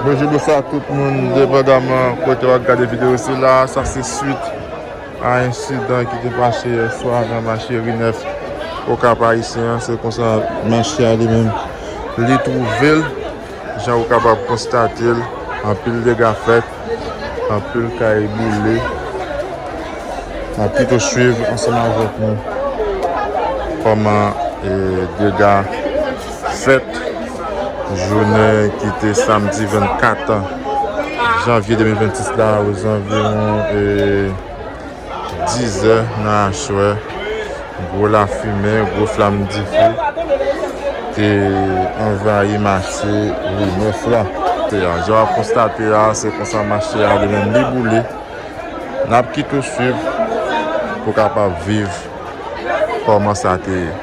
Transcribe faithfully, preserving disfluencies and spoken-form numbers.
Bonjou, bonswa tout moun, depandaman kote w ap gade videyo sila, sa se swit a ensidan ki te pase yè swa nan mache Ri Nèf Okap Ayisyen an. Se konsa mache a li menm, li twouve l, jan ou kapab konstate l, anpil dega fèt, anpil kay boule. N ap kite w swiv ansanm avèk nou kòman, e, dega fèt jounen ki te samdi vennkat janvye de mil vennsis la, ozanviwon, e, dizè nan aswè. Gwo lafimen, gwo flanm dife te anvayi mache Ri Nèf la. Se a, jan w ap konstate a, se konsa mache a li menm li boule. N ap kite w swiv pou w kapab viv kòman sa te ye.